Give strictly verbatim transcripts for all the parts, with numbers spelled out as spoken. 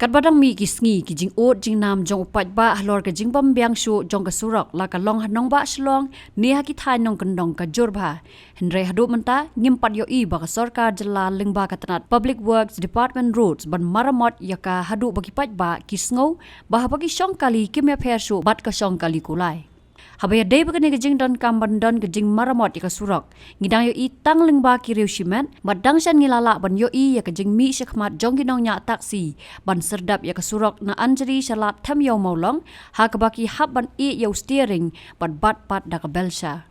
Katba dang mih ki sngi, ki jingud jingnam jong u paidbah halor ka jingbym biang shuh jong ka surok la ka long ha nongbah Shillong ne ha ki thaiñ nongkyndong ka jur bha. Hynrei haduh mynta ngim pat ïohi ba ka sorkar jylla lyngba ka tnat Public Works Department Roads ban maramot ïa ka, haduh ba ki paidbah ki sngew ba haba ki shong kali kim ïapher shuh bad ka shong kali kulai. Haba ïadei bad kane ka jingdonkam ban don ka jingmaramot ïa ka surok, ngi dang ïohi tang lyngba ki riew shimet, bad dang shen ngi la lah ban ïohi ïa ka jingmih shakhmat jong ki nongñiah taxi ban syrdap ïa ka surok na Anjri sha Lad Them Ïew Mawlong, ha kaba ki hap ban ïeh ïa u steering bad bat pat da ka belsha.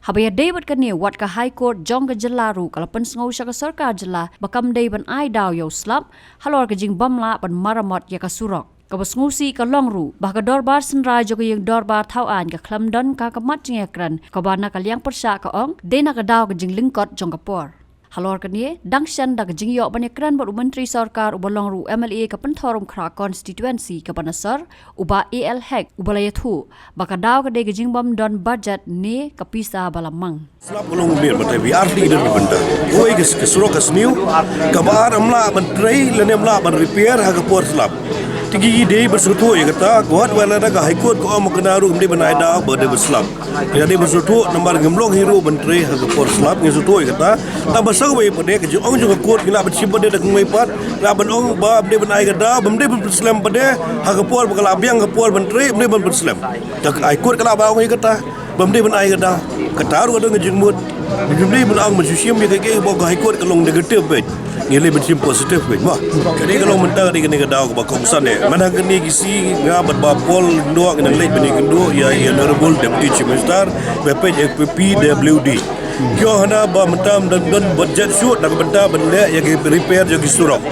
Haba ïadei bad kane, wat ka High Court jong ka jylla ruh ka la pynsngew sha ka sorkar jylla ba kam dei ban ai daw ïa u slap halor ka jingbym lah ban maramot ïa ka surok. Kaba sngewsih ka long ruh ba ha ka dorbar synrai jong ka ïing dorbar thaw aiñ ka khlem don ka ka mat jingïakren, kaba na ka liang pyrshah ka ong dei na ka daw ka jinglyngkot jong ka por. Halor kane, dang shen da ka jingïoh ban ïakren bad u Myntri Sorkar uba long ruh u M L A ka Pynthorumkhrah Constituency kaba na sor, u Bah A L Hek, uba la ïathuh ba ka daw ka dei ka jingbym don budget ne ka pisa ba la mang. Slap ka long bit, batai bi arti don ka bynta. Uwei ka, ka surok ka sniew, kaba ar ym lah ban trei lane ym lah ban repair ha ka por slap. Te ngi dei ban sngewthuh ïa kata, ka wat wala da ka High Court ka ong ma kane ruh ym dei ban ai daw ba dei ban slap. Ngi dei ban sngewthuh namar ngim long hi ruh ban trei ha ka por slap, ngi sngewthuh ïa kata. Tang ba sa kawei pat de ka jingong jong ka court ngi lah ban shim pat de da kawei pat, lah ban ong ba ym dei ban ai ka daw, ba ym dei ban pynslem pat de ha ka por ba ka la biang ka por ban trei, ym dei ban pynslem. Te ka High Court ka lah ban ong ïa kata. Bym dei ban ai ka daw. Kata ruh ka don ka jingmut. Bym dei ban ong ban shu shim ïa kaei kaei ba ka High Court ka long negative beit. Ngi leit ban shim positive beit. Mo. Kane ka long mynta kane, kane ka daw kaba kongsan eh. Mynta kane ki sngi nga bad Bah Paul Lyngdoh ngi dang leit ban ïakynduh ïa, ïa Honorable Deputy Chief Minister ba peit ïa ka P W D. Ki ong hana ba mynta ym don, don budget shuh na ka bynta ban leh ïa ki repair jong ki surok.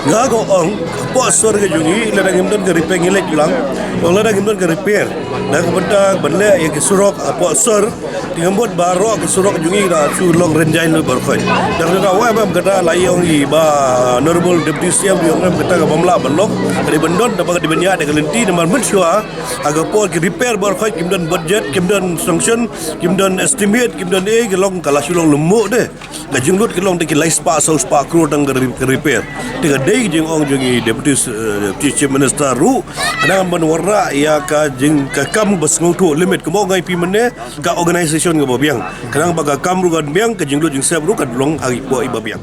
Nga ka ong, hapoh sor ka jong ngi, lada ngim don ka repair ngi leit lang. Ong lada ngim don ka repair. Na ka bynta ban leh ïa ki surok hapoh sor, te nga mut baroh ki surok jong ngi da shu long rynjang lut baroh khoit. Da kata wai bam kata la ïa ong i Bah Honorable Deputy C M ïa ong em kata ka bym lah ban long. Ka dei ban don, da ba ka dei ban ïa da ka lynti namar mynshuwa ha ka por ki repair baroh khoit kim don budget, kim don sanction, kim don estimate, kim don eh, ki long ka la shu long lymmuh de. Ka jinglut ki long te ki lai spah saw spah klur tang ka re-, ka repair. Te ka dei ka jingong jong i Deputy, eh, Chief Minister ruh. Khnang ban wanrah ïa ka jing ka kam ba sngewthuh limit kumba nga ong ïa phi mynne, ka organisation kaba biang. Khnang ba ka kam ruh kan biang, ka jinglut jingsep ruh kan long ha i ba biang.